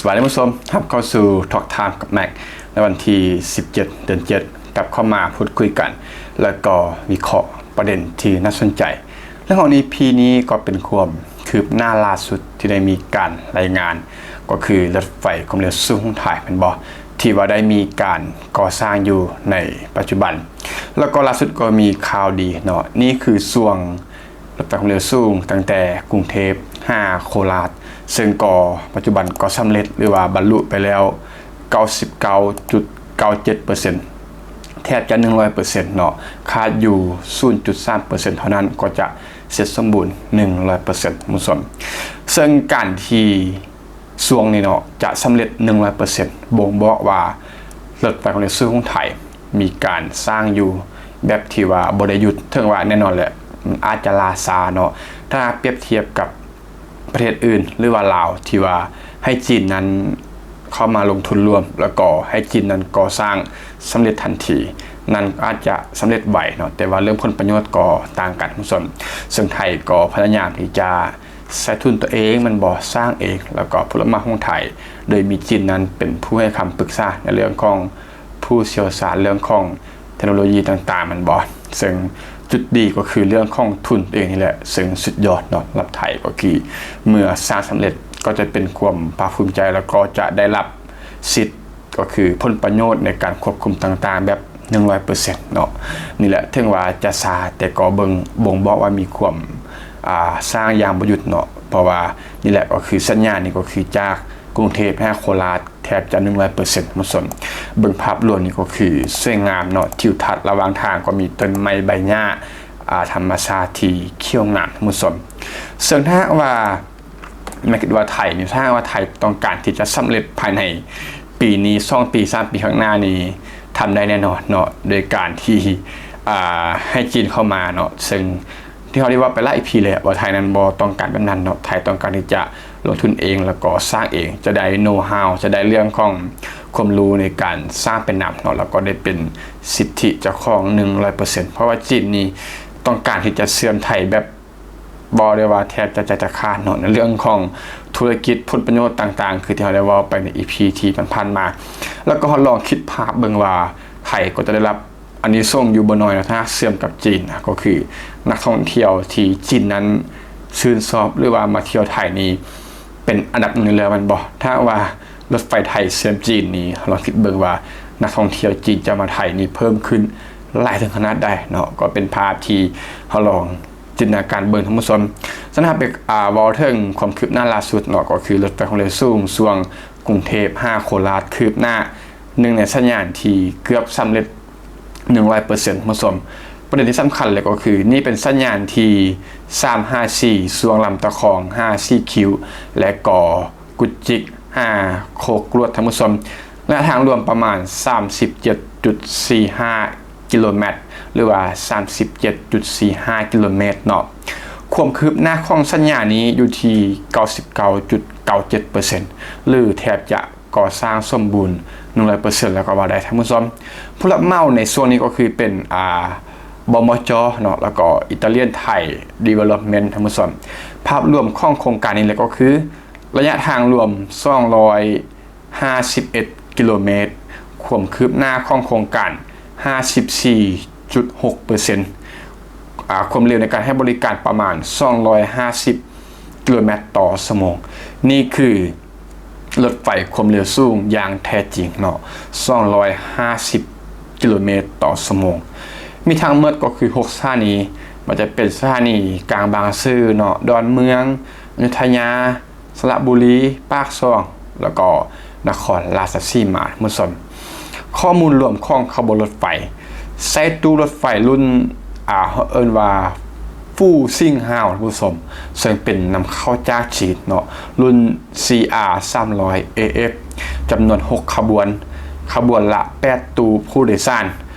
ສະບາຍດີທ່ານຜູ້ຊົມ, ຮັບເຂົ້າສູ່ Talk Time ກັບ Max ໃນວັນທີສິບເຈັດ ເດືອນເຈັດ ກັບເຂົ້າມາພູດຄຸຍກັນ ແລ້ວກໍວິເຄາະປະເດັນທີ່ໜ້າສົນໃຈ. ເລື່ອງຂອງ ອີ ພີ ນີ້ກໍເປັນຄວາມຄືບໜ້າລ່າສຸດທີ່ໄດ້ມີການລາຍງານ ກໍຄືລົດໄຟຄວາມເລັວສູງຂອງໄທແມ່ນບໍ່ ທີ່ວ່າໄດ້ມີການກໍ່ສ້າງຢູ່ໃນປັດຈຸບັນ ແລ້ວກໍລ່າສຸດກໍມີຂ່າວດີເນາະ. ນີ້ຄືຊ່ວງ ລົດໄຟຄວາມເລັວສູງຕັ້ງແຕ່ກຸງເທບຫາໂຄລາດ ເຊິ່ງກໍປັດຈຸບັນກໍສຳເລັດ ຫຼືວ່າບັນລຸໄປແລ້ວເກົ້າສິບເກົ້າຈຸດເກົ້າເຈັດເປີເຊັນ ແທບຈະໜຶ່ງຮ້ອຍເປີເຊັນເນາະ, ຂາດຢູ່ສູນຈຸດສາມເປີເຊັນເທົ່ານັ້ນ ກໍຈະເສັດສົມບູນໜຶ່ງຮ້ອຍເປີເຊັນ ທ່ານຜູ້ຊົມ. ເຊິ່ງການທີ່ ຊ່ວງນີ້ເນາະ ຈະສຳເລັດໜຶ່ງຮ້ອຍເປີເຊັນ ບົ່ງບອກວ່າລົດໄຟຄວາມເລັວສູງຂອງໄທມີການສ້າງຢູ່ແບບທີ່ວ່າບໍ່ໄດ້ຢຸດ. ເຖິງວ່າແນ່ນອນແຫຼະ ມັນອາດຈະລ່າຊ້າເນາະ ຖ້າຫາກປຽບທຽບກັບປະເທດອື່ນ ຫຼືວ່າລາວ ທີ່ວ່າໃຫ້ຈີນນັ້ນເຂົ້າມາລົງທຶນຮ່ວມ ແລ້ວກໍໃຫ້ຈີນນັ້ນກໍ່ສ້າງສຳເລັດທັນທີ ນັ້ນອາດຈະສຳເລັດໄວເນາະ, ແຕ່ວ່າເລື່ອງຜົນປະໂຫຍດກໍຕ່າງກັນ ທ່ານຜູ້ຊົມ. ເຊິ່ງໄທກໍພະຍາຍາມທີ່ຈະ ໃຊ້ທຶນຕົວເອງແມ່ນບໍ່ ສ້າງເອງ ແລ້ວກໍຜູ້ຮັບເໝົາຂອງໄທ ໂດຍມີຈີນນັ້ນເປັນຜູ້ໃຫ້ຄຳປຶກສາໃນເລື່ອງຂອງ ຜູ້ຊ່ຽວຊານເລື່ອງຂອງເທັກໂນໂລຢີຕ່າງໆແມ່ນບໍ່. ເຊິ່ງຈຸດດີກໍຄືເລື່ອງຂອງທຶນຕົວເອງນີ້ແຫຼະ ເຊິ່ງສຸດຍອດເນາະ ສຳລັບໄທກໍຄືເມື່ອສ້າງສຳເລັດກໍຈະເປັນຄວາມພາກພູມໃຈ ແລ້ວກໍຈະໄດ້ຮັບສິດ ກໍຄືຜົນປະໂຫຍດໃນການຄວບຄຸມຕ່າງໆແບບໜຶ່ງຮ້ອຍເປີເຊັນເນາະ. ນີ້ແຫຼະ ເຖິງວ່າຈະຊ້າ ແຕ່ກໍເບິ່ງ ບົ່ງບອກວ່າມີຄວາມ ອ່າ ສ້າງຢ່າງບໍ່ຢຸດເນາະ, ເພາະວ່ານີ້ແຫຼະກໍຄືສັນຍານີ້ກໍຄືຈາກກຸງເທບຫາໂຄລາດແທບຈະໜຶ່ງຮ້ອຍເປີເຊັນ ທ່ານຜູ້ຊົມ. ເບິ່ງພາບລວມນີ້ກໍຄືສວຍງາມເນາະ, ທິວທັດລະຫວ່າງທາງກໍມີຕົ້ນໄມ້ໃບຫຍ້າ ອ່າ ທຳມະຊາດທີ່ຂຽວງາມ ທ່ານຜູ້ຊົມ. ເຊິ່ງຖ້າຫາກວ່າ ແມ່ຄິດວ່າໄທນີ້ ຖ້າຫາກວ່າໄທຕ້ອງການທີ່ຈະສຳເລັດພາຍໃນປີນີ້ ສອງປີ ສາມປີຂ້າງໜ້ານີ້ ທຳໄດ້ແນ່ນອນເນາະ ໂດຍການທີ່ ອ່າ ໃຫ້ຈີນເຂົ້າມາເນາະ. ເຊິ່ງທີ່ເຮົາໄດ້ເວົ້າໄປຫຼາຍ ອີ ພີ ແລ້ວວ່າໄທນັ້ນບໍ່ຕ້ອງການແບບນັ້ນເນາະ, ໄທຕ້ອງການທີ່ຈະລົງທຶນເອງ ແລ້ວກໍສ້າງເອງ ຈະໄດ້ໂນຮາວ ຈະໄດ້ເລື່ອງຂອງຄວາມຮູ້ໃນການສ້າງໄປນຳເນາະ, ແລ້ວກໍໄດ້ເປັນສິດທິເຈົ້າຂອງໜຶ່ງຮ້ອຍເປີເຊັນ ເພາະວ່າຈີນນີ້ຕ້ອງການທີ່ຈະເຊື່ອມໄທແບບ ເວົ້າໄດ້ວ່າແທບຈະໃຈຈະຂາດເນາະ ໃນເລື່ອງຂອງທຸລະກິດ ຜົນປະໂຫຍດຕ່າງໆ ຄືທີ່ເຮົາໄດ້ເວົ້າໄປໃນ ອີ ພີ ທີ່ຜ່ານໆມາ. ແລ້ວກໍເຮົາລອງຄິດພາບເບິ່ງວ່າ ໄທກໍຈະໄດ້ຮັບອານິສົງຢູ່ບໍ່ໜ້ອຍເນາະ ຖ້າຫາກເຊື່ອມກັບຈີນນະ, ກໍຄືນັກທ່ອງທ່ຽວທີ່ຈີນນັ້ນຊື່ນຊອບ ຫຼືວ່າມາທ່ຽວໄທນີ້ເປັນອັນດັບໜຶ່ງຢູ່ແລ້ວແມ່ນບໍ່? ຖ້າຫາກວ່າລົດໄຟໄທເຊື່ອມຈີນນີ້ ເຮົາລອງຄິດເບິ່ງວ່ານັກທ່ອງທ່ຽວຈີນຈະມາໄທນີ້ເພີ່ມຂຶ້ນຫຼາຍເຖິງຂະໜາດໃດເນາະ, ກໍເປັນພາບທີ່ເຮົາລອງ ຈິນຕະນາການເບິ່ງ ທ່ານຜູ້ຊົມ. ສະນັ້ນເຮົາໄປ ອ່າ ເວົ້າເຖິງຄວາມຄືບໜ້າລ່າສຸດເນາະ, ກໍຄືລົດໄຟຄວາມເລັວສູງຊ່ວງກຸງເທບຫາໂຄລາດ ຄືບໜ້າ ໜຶ່ງໃນສັນຍານທີ່ເກືອບສຳເລັດໜຶ່ງຮ້ອຍເປີເຊັນ ທ່ານຜູ້ຊົມ. ປະເດັນທີ່ສຳຄັນເລີຍກໍຄື ນີ້ເປັນສັນຍານທີສາມຫ້າສີ່ ຊ່ວງລຳຕະຄອງ ຫາສີຄິ້ວ ແລະກໍ ກຸດຈິກ ຫາໂຄກລວດ ທ່ານຜູ້ຊົມ. ໄລຍະທາງລວມປະມານສາມສິບເຈັດຈຸດສີ່ຫ້າກິໂລແມັດ ຫຼືວ່າສາມສິບເຈັດຈຸດສີ່ຫ້າກິໂລແມັດເນາະ. ຄວາມຄືບໜ້າຂອງສັນຍານີ້ຢູ່ທີ່ເກົ້າສິບເກົ້າຈຸດເກົ້າເຈັດເປີເຊັນ ຫຼື ແທບຈະກໍ່ສ້າງສົມບູນໜຶ່ງຮ້ອຍເປີເຊັນ ແລ້ວກໍວ່າໄດ້ ທ່ານຜູ້ຊົມ. ຜູ້ຮັບເໝົາໃນຊ່ວງນີ້ກໍຄືເປັນ ອ່າ ບມຈ ເນາະ ແລ້ວກໍ Italian Thai Development ທ່ານຜູ້ຊົມ. ພາບລວມຂອງໂຄງການນີ້ແຫຼະກໍຄື ໄລຍະທາງລວມສອງຮ້ອຍຫ້າສິບເອັດກິໂລແມັດ, ຄວາມຄືບໜ້າຂອງໂຄງການຫ້າສິບສີ່ຈຸດຫົກເປີເຊັນ, ອາ ຄວາມເລັວໃນການໃຫ້ບໍລິການປະມານສອງຮ້ອຍຫ້າສິບກິໂລແມັດຕໍ່ຊົ່ວໂມງ. ນີ້ຄືລົດໄຟຄວາມເລັວສູງຢ່າງແທ້ຈິງເນາະ, ສອງຮ້ອຍຫ້າສິບກິໂລແມັດຕໍ່ຊົ່ວໂມງ. ມີທັງໝົດກໍຄືຫົກສະຖານີ, ບໍ່ວ່າຈະເປັນສະຖານີກາງບາງຊື່ເນາະ, ດອນເມືອງ, ອະຍຸດທະຍາ, ສະລະບູລີ, ປາກຊ່ອງ ແລ້ວກໍນະຄອນລາຊະສີມາ ທ່ານຜູ້ຊົມ. ຂໍ້ມູນລວມຂອງຂະບວນລົດໄຟ ໃຊ້ຕູ້ລົດໄຟລຸ້ນ ອ່າ ເອີ້ນວ່າຟູ່ຊິງຮາວ ທ່ານຜູ້ຊົມ, ເຊິ່ງເປັນນຳເຂົ້າຈາກຈີນເນາະ, ລຸ້ນ ຊີອາ ສາມຮ້ອຍ ເອເອັຟ ຈຳນວນຫົກຂະບວນ, ຂະບວນລະແປດຕູ້ຜູ້ໂດຍສານ,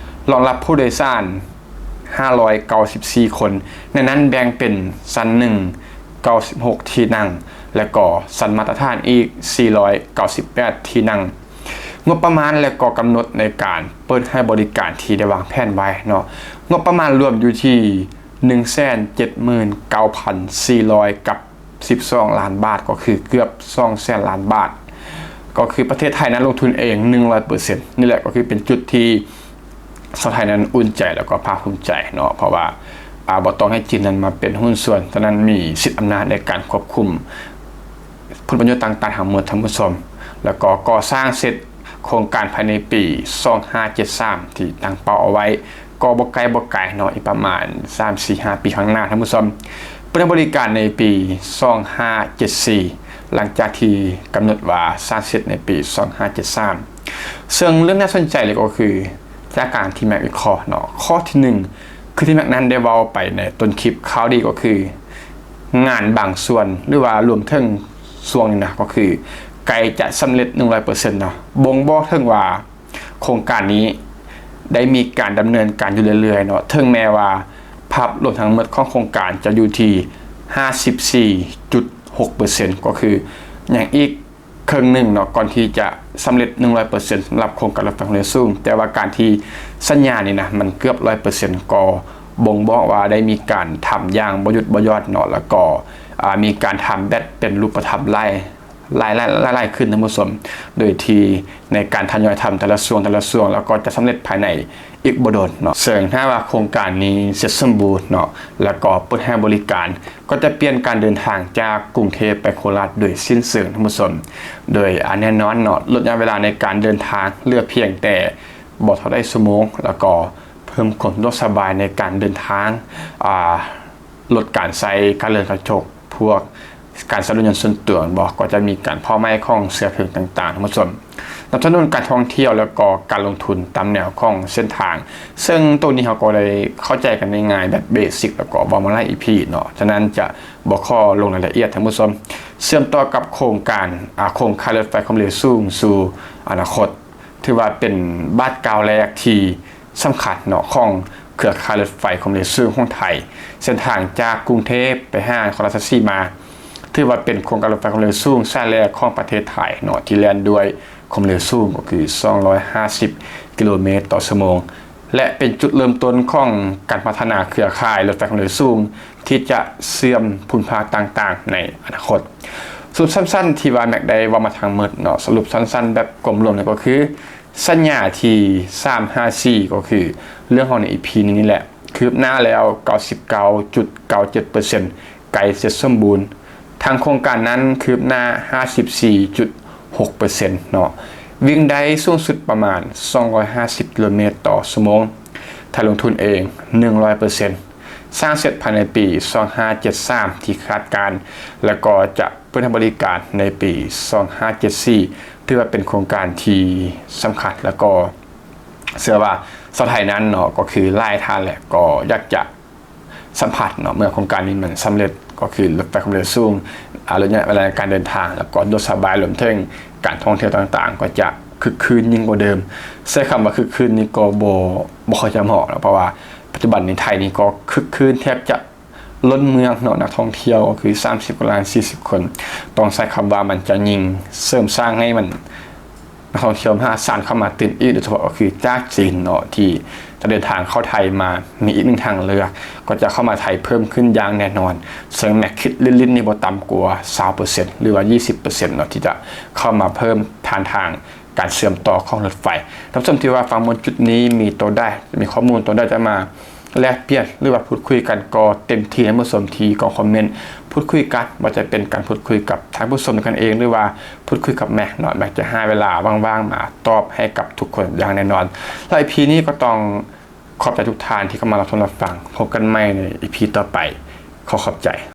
ຮອງຮັບຜູ້ໂດຍສານ ຫ້າຮ້ອຍເກົ້າສິບສີ່ຄົນ, ໃນນັ້ນແບ່ງເປັນຊັ້ນໜຶ່ງ ເກົ້າສິບຫົກທີ່ນັ່ງ ແລະກໍຊັ້ນມາດຕະຖານອີກ ສີ່ຮ້ອຍເກົ້າສິບແປດທີ່ນັ່ງ. ງົບປະມານ ແລະກໍກຳນົດໃນການເປີດໃຫ້ບໍລິການທີ່ໄດ້ວາງແຜນໄວ້ເນາະ, ງົບປະມານລວມຢູ່ທີ່ ໜຶ່ງແສນເຈັດໝື່ນເກົ້າພັນສີ່ຮ້ອຍກັບ ສິບສອງລ້ານບາດ, ກໍຄືເກືອບສອງແສນລ້ານບາດ. ກໍຄືປະເທດໄທນັ້ນລົງທຶນເອງໜຶ່ງຮ້ອຍເປີເຊັນ. ນີ້ແຫຼະກໍຄືເປັນຈຸດທີ່ຊາວໄທນັ້ນອຸ່ນໃຈ ແລ້ວກໍພາກພູມໃຈເນາະ ເພາະວ່າ ອາ ບໍ່ຕ້ອງໃຫ້ຈີນນັ້ນມາເປັນຫຸ້ນສ່ວນ, ສະນັ້ນມີສິດອຳນາດໃນການຄວບຄຸມຜົນປະໂຫຍດຕ່າງໆທັງໝົດ, ທ່ານຜູ້ຊົມ. ແລ້ວກໍກໍ່ສ້າງເສັດໂຄງການພາຍໃນປີສອງຫ້າເຈັດສາມ ທີ່ຕັ້ງເປົ້າເອົາໄວ້ ກໍບໍ່ໃກ້ບໍ່ໄກເນາະ, ອີກປະມານສາມ ສີ່ ຫ້າປີຂ້າງໜ້າ, ທ່ານຜູ້ຊົມ. ເປີດໃຫ້ບໍລິການໃນປີສອງຫ້າເຈັດສີ່ ຫຼັງຈາກທີ່ກຳນົດວ່າສ້າງເສັດໃນປີສອງຫ້າເຈັດສາມ. ເຊິ່ງເລື່ອງໜ້າສົນໃຈເລີຍກໍຄື ຈາກການທີ່ແມັກວິເຄາະເນາະ, ຂໍ້ທີໜຶ່ງ ຄືທີ່ແມັກນັ້ນໄດ້ເວົ້າໄປໃນຕົ້ນຄລິບ, ຂ່າວດີກໍຄື ງານບາງສ່ວນ ຫຼືວ່າລວມເຖິງຊ່ວງນີ້ນະ ກໍຄືໃກ້ຈະສຳເລັດໜຶ່ງຮ້ອຍເປີເຊັນເນາະ, ບົ່ງບອກເຖິງວ່າ ໂຄງການນີ້ໄດ້ມີການດຳເນີນການຢູ່ເລື້ອຍໆເນາະ, ເຖິງແມ້ວ່າພາບລວມທັງໝົດຂອງໂຄງການຈະຢູ່ທີ່ຫ້າສິບສີ່ຈຸດຫົກເປີເຊັນ, ກໍຄືຍັງອີກເຄິ່ງໜຶ່ງເນາະ ກ່ອນທີ່ຈະສຳເລັດໜຶ່ງຮ້ອຍເປີເຊັນ ສຳລັບໂຄງການລົດໄຟຄວາມເລັວສູງ. ແຕ່ວ່າການທີ່ສັນຍານີ້ນະ ມັນເກືອບຮ້ອຍເປີເຊັນ ກໍບົ່ງບອກວ່າໄດ້ມີການທຳຢ່າງບໍ່ຢຸດບໍ່ຢ່ອນເນາະ, ແລ້ວກໍ ອາ ມີການທຳແບບເປັນຮູບປະທຳຫຼາຍ ຫຼາຍໆ ຫຼາຍໆຂຶ້ນ, ທ່ານຜູ້ຊົມ, ໂດຍທີ່ໃນການທະຍອຍທຳແຕ່ລະຊ່ວງ ແຕ່ລະຊ່ວງ ແລ້ວກໍຈະສຳເລັດພາຍໃນອີກບໍ່ດົນເນາະ. ເຊິ່ງຖ້າວ່າໂຄງການນີ້ເສັດສົມບູນເນາະ ແລ້ວກໍເປີດໃຫ້ບໍລິການ, ກໍຈະປ່ຽນການເດີນທາງຈາກກຸງເທບໄປໂຄລາດໂດຍສິ້ນເຊີງ, ທ່ານຜູ້ຊົມ. ໂດຍ ອາ ແນ່ນອນເນາະ, ລົດໄລຍະເວລາໃນການເດີນທາງເຫຼືອພຽງແຕ່ບໍ່ເທົ່າໃດຊົ່ວໂມງ, ແລ້ວກໍເພີ່ມຄວາມສະດວກສະບາຍໃນການເດີນທາງ, ອາ ລົດການໃຊ້ການເລື່ອນກະຈົກ, ພວກການໃຊ້ລົດຍົນສ່ວນຕົວແມ່ນບໍ່, ກໍຈະມີການເຜົາໄໝ້ຂອງເຊື້ອເພີງຕ່າງໆ, ທ່ານຜູ້ຊົມ. ສະໜັບສະໜູນການທ່ອງທ່ຽວ ແລ້ວກໍການລົງທຶນຕາມແນວຂອງເສັ້ນທາງ, ເຊິ່ງໂຕນີ້ເຮົາກໍໄດ້ເຂົ້າໃຈກັນງ່າຍໆແບບເບສິກ ແລ້ວກໍເວົ້າມາຫຼາຍອີພີເນາະ, ສະນັ້ນຈະບໍ່ຂໍລົງລາຍລະອຽດ, ທ່ານຜູ້ຊົມ. ເຊື່ອມຕໍ່ກັບໂຄງການ ອາ ໂຄງຂ່າຍລົດໄຟຄວາມເລັວສູງສູ່ອະນາຄົດ ຖືວ່າເປັນບາດກ້າວແລກທີ່ສຳຄັນເນາະ ຂອງເຄືອຂ່າຍລົດໄຟຄວາມເລັວສູງຂອງໄທ. ເສັ້ນທາງຈາກກຸງເທບໄປຫານະຄອນລາຊະສີມາ ຖືວ່າເປັນໂຄງການລົດໄຟຄວາມເລັວສູງສາຍແລກຂອງປະເທດໄທເນາະ ທີ່ແລ່ນດ້ວຍຄວາມເລັວສູງ ກໍຄືສອງຮ້ອຍຫ້າສິບກິໂລເມດຕໍ່ຊົ່ວໂມງ ແລະ ເປັນຈຸດເລີ່ມຕົ້ນຂອງການພັດທະນາເຄືອຂ່າຍລົດໄຟຄວາມເລັວສູງ ທີ່ຈະເຊື່ອມພູມພາກຕ່າງໆໃນອະນາຄົດ. ສະຫຼຸບສັ້ນໆທີ່ວ່າແມັກໄດ້ເວົ້າມາທັງໝົດເນາະ, ສະຫຼຸບສັ້ນໆແບບກວມລວມເລີຍກໍຄື ສັນຍາທີສາມຫ້າສີ່ ກໍຄືເລື່ອງຂອງໃນອີພີນີ້ນີ້ແຫຼະ ຄືບໜ້າແລ້ວເກົ້າສິບເກົ້າຈຸດເກົ້າເຈັດເປີເຊັນ, ໃກ້ເສັດສົມບູນ. ທາງໂຄງການນັ້ນຄືບໜ້າຫ້າສິບສີ່ຈຸດຫົກເປີເຊັນເນາະ, ວິ່ງໄດ້ສູງສຸດປະມານສອງຮ້ອຍຫ້າສິບກິໂລເມດຕໍ່ຊົ່ວໂມງ, ໄທລົງທຶນເອງໜຶ່ງຮ້ອຍເປີເຊັນ, ສ້າງເສັດພາຍໃນປີສອງຫ້າເຈັດສາມທີ່ຄາດການ, ແລ້ວກໍຈະ ເປີດໃຫ້ບໍລິການໃນປີສອງຫ້າເຈັດສີ່ ຖືວ່າເປັນໂຄງການທີ່ສຳຄັນ ແລ້ວກໍເຊື່ອວ່າຊາວໄທນັ້ນເນາະ ກໍຄືຫຼາຍທ່ານແຫຼະ ກໍຢາກຈະສຳຜັດເນາະ ເມື່ອໂຄງການນີ້ມັນສຳເລັດ ກໍຄືລົດໄຟຄວາມເລັວສູງ ອາ ໄລຍະເວລາການເດີນທາງ ແລ້ວກໍສະດວກສະບາຍ ລວມເຖິງການທ່ອງທ່ຽວຕ່າງໆ ກໍຈະຄຶກຄື້ນຍິ່ງກວ່າເດີມ. ໃຊ້ຄຳວ່າຄຶກຄື້ນນີ້ກໍບໍ່ ບໍ່ຄ່ອຍຈະເໝາະເນາະ ເພາະວ່າປັດຈຸບັນນີ້ໄທນີ້ກໍຄຶກຄື້ນແທບຈະ ລົ້ນເມືອງເນາະ, ນັກທ່ອງທ່ຽວກໍຄືສາມສິບກວ່າລ້ານ ສີ່ສິບຄົນ, ຕ້ອງໃຊ້ຄຳວ່າມັນຈະຍິ່ງເສີມສ້າງໃຫ້ມັນ ນັກທ່ອງທ່ຽວມະຫາສານເຂົ້າມາຕື່ມອີກ, ໂດຍສະເພາະກໍຄືຈາກຈີນເນາະ ທີ່ຈະເດີນທາງເຂົ້າໄທມາ ມີອີກໜຶ່ງທາງເລືອກ ກໍຈະເຂົ້າມາໄທເພີ່ມຂຶ້ນຢ່າງແນ່ນອນ, ເຊິ່ງແມັກຄິດຫຼິ້ນໆນີ້ບໍ່ຕ່ຳກວ່າຊາວເປີເຊັນ ຫຼືວ່າ ຊາວເປີເຊັນເນາະ ທີ່ຈະເຂົ້າມາເພີ່ມຜ່ານທາງ ການເຊື່ອມຕໍ່ຂອງລົດໄຟ. ທ່ານຜູ້ຊົມທີ່ວ່າຟັງມາຈົນຈຸດນີ້ ມີໂຕໃດ ມີຂໍ້ມູນໂຕໃດຈະມາແລກປ່ຽນ ຫຼືວ່າພູດຄຸຍກັນ ກໍເຕັມທີ່ໃຫ້ຜູ້ຊົມທີ່ກອງຄອມເມັນພູດຄຸຍກັນ, ບໍ່ວ່າຈະເປັນການພູດຄຸຍກັບທ່ານຜູ້ຊົມກັນເອງ ຫຼືວ່າພູດຄຸຍກັບແມັກເນາະ, ແມັກຈະຫາເວລາວ່າງໆມາຕອບໃຫ້ກັບທຸກຄົນຢ່າງແນ່ນອນ. ແລະ ອີພີນີ້ກໍຕ້ອງຂອບໃຈທຸກທ່ານທີ່ເຂົ້າມາຮັບຊົມຮັບຟັງ. ພົບກັນໃໝ່ໃນອີພີຕໍ່ໄປ. ຂໍຂອບໃຈ.